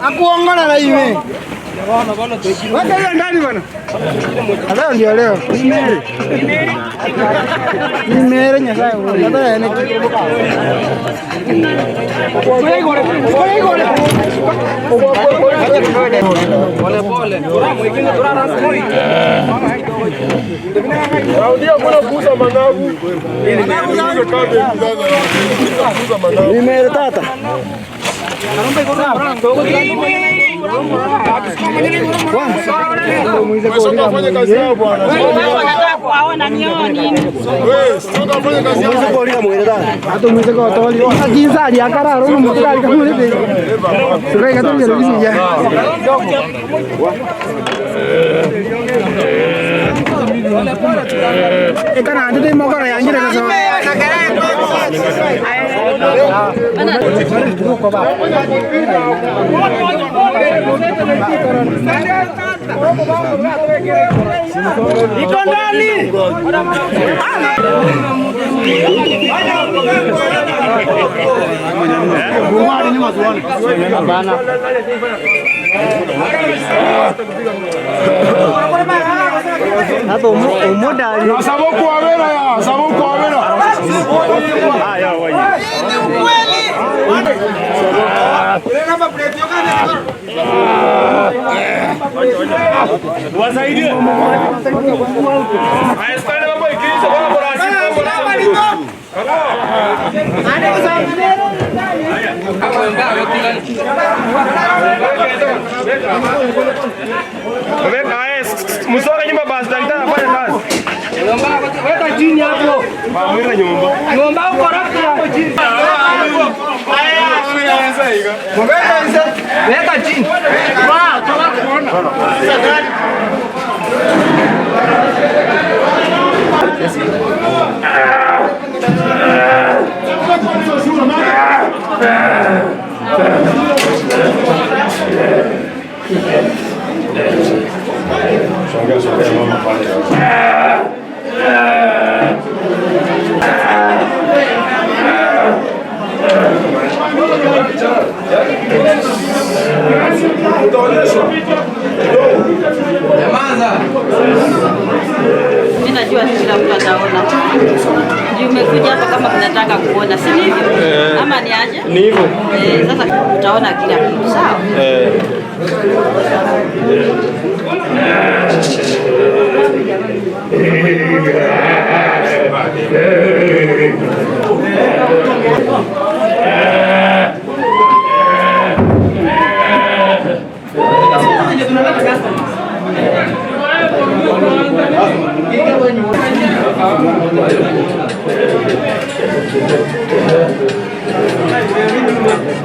Aku ngana na ime. Weka hiyo ndani bwana. Leo ndio leo. Ni mere. Ni mere nyasaye. Nyasaye ne. Pole pole. Ni mere tata. Iko ndani. Msoka nyumba basi daktari afanye kazi. Weka chini hapo. Mwira nyumba. Ng'ombe uko rafu hapo chini. Weka chini. Mimi najua kila mtu ataona. Juu umekuja hapa kama mnataka kuona, si hivyo? Ama ni aje? Ni hivyo. Sasa utaona kila kitu, sawa?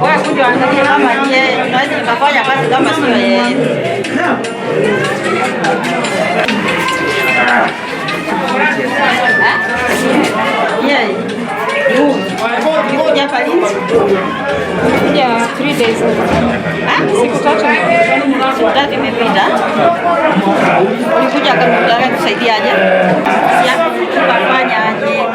Wewe kuja angalia kama ni yeye, tunaweza tukafanya kazi kama sio yeye. Yeye. Ulikuja hapa lini? Kuja 3 days ago. Siku tatu. Siku tatu imepita. Ulikuja kama unataka kusaidiaje? Tukafanya aje?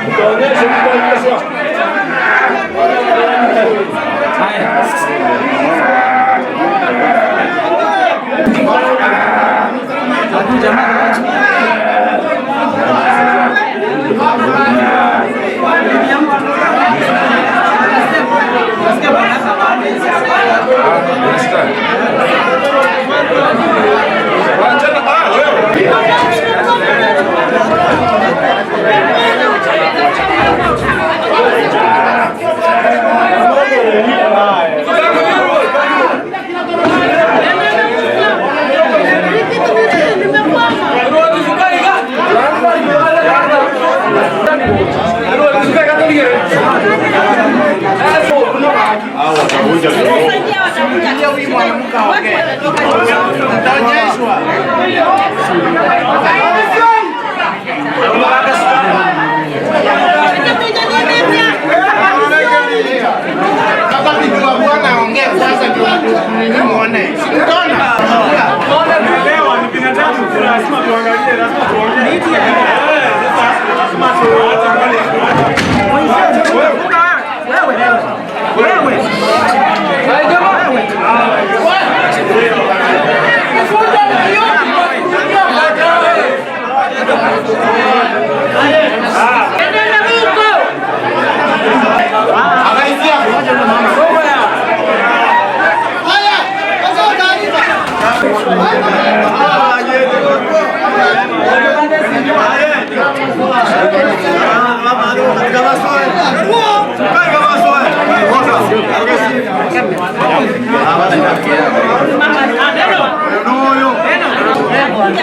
Mama anakuja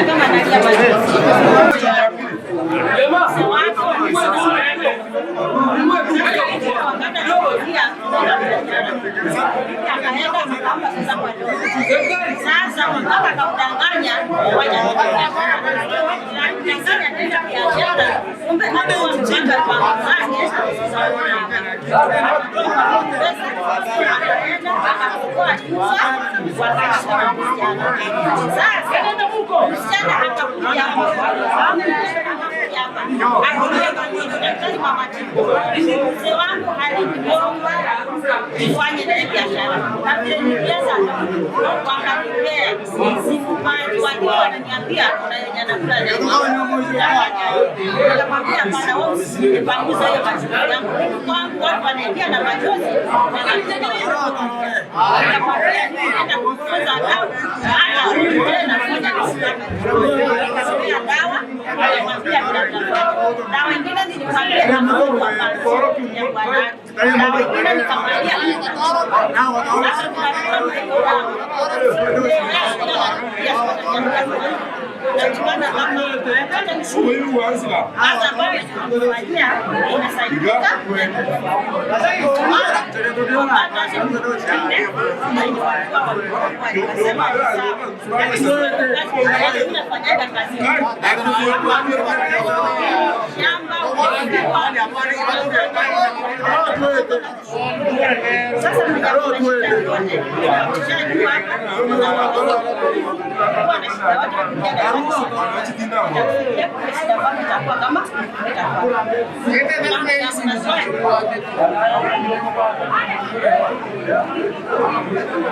kama analia machozi. Sasa mpaka akamdanganya biashara, kumbe alikuwa mjinga kwa wenzake. Akachukua nyumba wakaishi msichana. Sasa msichana akakuja hapa, daktari mama Tiko, mzee wangu aliniomba nifanye naye biashara, na vile niliweza wakanipea sikupati, wakiwa wananiambia kuna yenye anakula leo nikamwambia hapana, wewe usinipanguze hiyo machozi yangu. Mimi kwangu watu wanaingia na machozi nikamwambia nenda kufunza dawa, hata rudi tena fanya nisikame. Nikamwambia dawa, nikamwambia dawa ingine nilimwambia ya bwana, dawa ingine nikamwambia sasa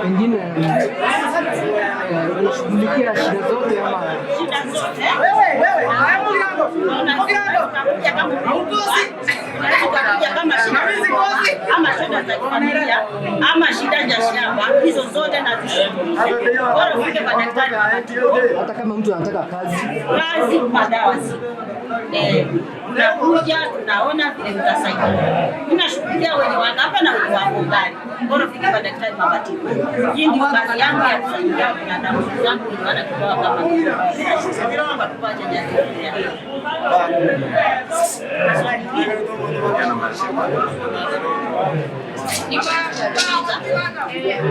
Pengine unashughulikia shida zote ama shida zote kama ama shida za kifamilia ama shida za shamba, hizo zote nazishughulikia. Bora ufike kwa daktari hata kama mtu anataka kazi kazi madawa ziko. Tunakuja tunaona vile mtasaidia. Tunashughulikia wenye wako hapa na wenye wako mbali. Bora ufike kwa daktari Mama Tiko. Hii ndio kazi yangu ya kusaidia binadamu wenzangu wenye wana kipawa kama mimi. Nashukuru kwa kipawa cha jamii. Swali hili.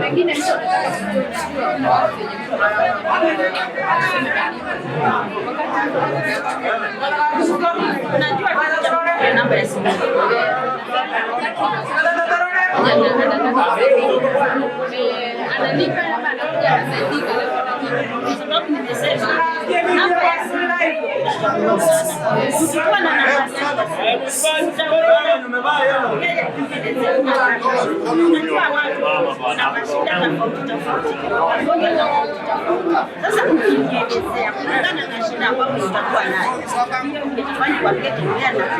Pengine mtu anataka kujua zenye mtu Unajua kitu namba ya simu. analipa ama anakuja anasaidika alafu anajibu. Kwa sababu nimesema namba ya simu. Ukiwa na namba unajua watu wana mashida tofauti tofauti, magonjwa tofauti tofauti. Sasa ukijielezea kulingana na shida ambayo utakuwa nayo, hiyo itafanya kuambia tembea na kwa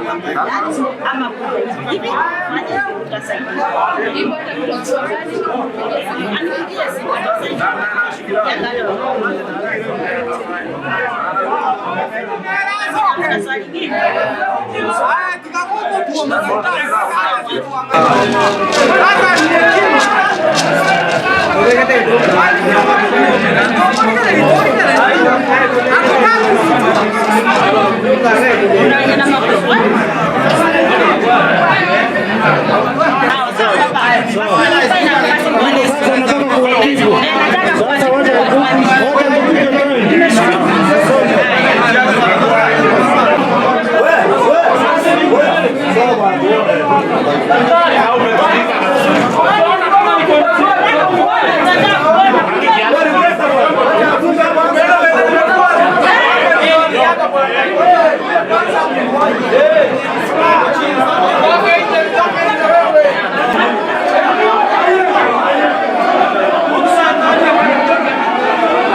ama kuja hivi, fanya hivi, utasaidia. Hivyo hata mtu akiwa mbali kupigia simu. Anipigie simu atasaidia. Kuna swali lingine?